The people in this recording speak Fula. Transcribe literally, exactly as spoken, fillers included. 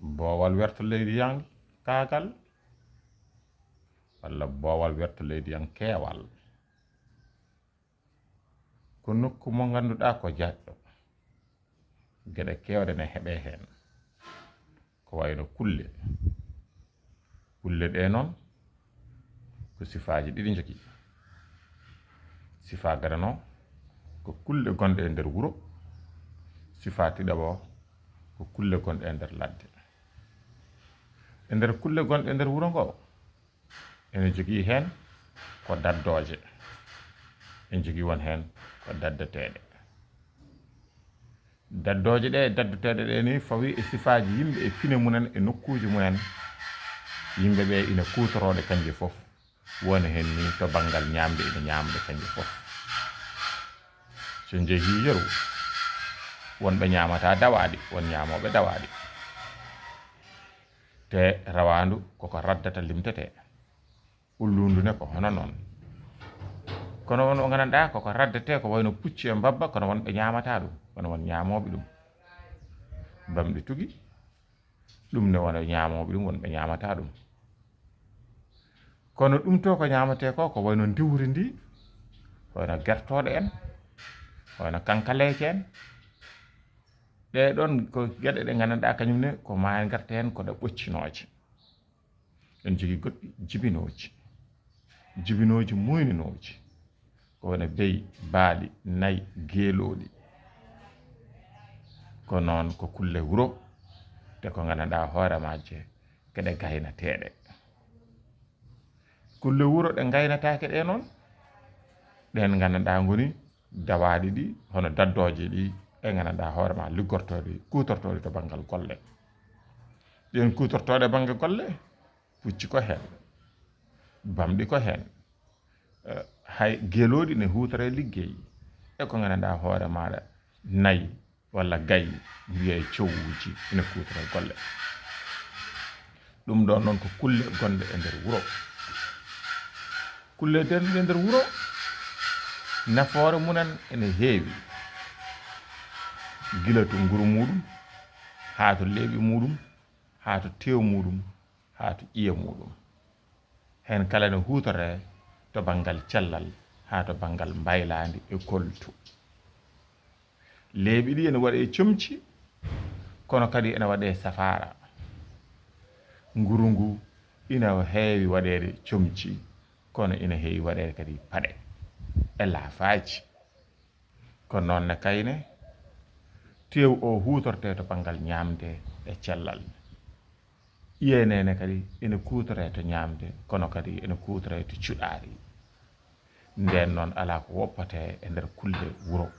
Boowal werto leydi yang kaagal, walla boowal werto leydi yang keewal. Ko nokku mo ngannduɗaa ko jaajɗo. Geɗe keewɗe ne heɓee heen. Ko wayno kulle. Kulle ɗe noon ko sifaaji ɗiɗi njogii. Sifaa gadano ko kulle gonɗe e nder wuro. Sifaa ɗiɗaɓo ko kulle gonɗe e nder ladde. E nder kulle gonɗe e nder wuro ngo, ene jogii heen ko daddooje, ene jogii won heen ko daddateeɗe. Daddooje ɗe e daddateeɗe ɗe ni fawi e sifaaji yimɓe e pine mumen e nokkuuji mumen. Yimɓe ɓe ina kuutorooɗe kañje fof, woni heen ni to banngal ñaamde ina ñaamde kañje fof. So njehii yeru, won ɓe ñaamata dawaaɗi, won ñaamooɓe dawaaɗi. Te rawaandu koko raddata limtetee. Ulluundu ne ko hono noon. Kono won o nganndanɗaa koko raddetee ko wayno pucci e mbabba, kono won ɓe ñaamata ɗum, kono won ñaamooɓe ɗum. Bamɗi tugi, ɗum ne wona ñaamooɓe ɗum, won ɓe ñaamata ɗum. Kono ɗum to ko ñaamatee ko, ko wayno ndiwri ndi, ko wayno gertooɗe en, ko wayno kankaleeje en. Ɗee ɗoon ko geɗe ɗe nganndanɗaa kañum ne ko maa ngarta heen ko ɗe ɓoccinooje. En jogii goɗɗi jibinooji, jibinooji muyninooji, ko wayno beyi, baali, nayi, geelooɗi. Ko noon ko kulle wuro, te ko nganndanɗaa hoore majje keɗe gaynateeɗe. Kulle wuro ɗe ngaynataake ɗe noon, ɗeen nganndanɗaa ngoni dawaaɗi ɗi, hono daddooje ɗi, e nganndanɗaa hoore ma liggortooɗi, kuutortooɗi to banngal golle. Ɗeen kuutortooɗe bannge golle, pucci ko heen, bamɗi ko heen, eh, hay geelooɗi ne huutora e liggey, e ko nganndanɗaa hoore maaɗa nayi walla gayi, mbiyee cowuuji ina kuutora e golle. Ɗum ɗoon noon ko kulle gonɗe e nder wuro. Kulle denɗe nder wuro, nafoore mumen ene heewi, gila to nguru muɗum, haa to leeɓi muɗum, haa to teew muɗum, haa to ƴiye muɗum. Heen kala ne huutoree to banngal cellal haa to banngal mbaylaandi e koltu. Leeɓi ɗi ene waɗee comci, kono kadi ene waɗee safaara. Nguru ngu ina heewi waɗeede comci, kono ina heewi waɗeede kadi paɗe e laafaaji. Ko noon ne kayne, teew o huutortee to banngal ñaamde e cellal. Ƴiye ne kadi ene kuutoree to ñaamde, kono kadi ene kuutoree to cuɗaari. Ndeen noon alaa ko woppatee e nder kulle wuro.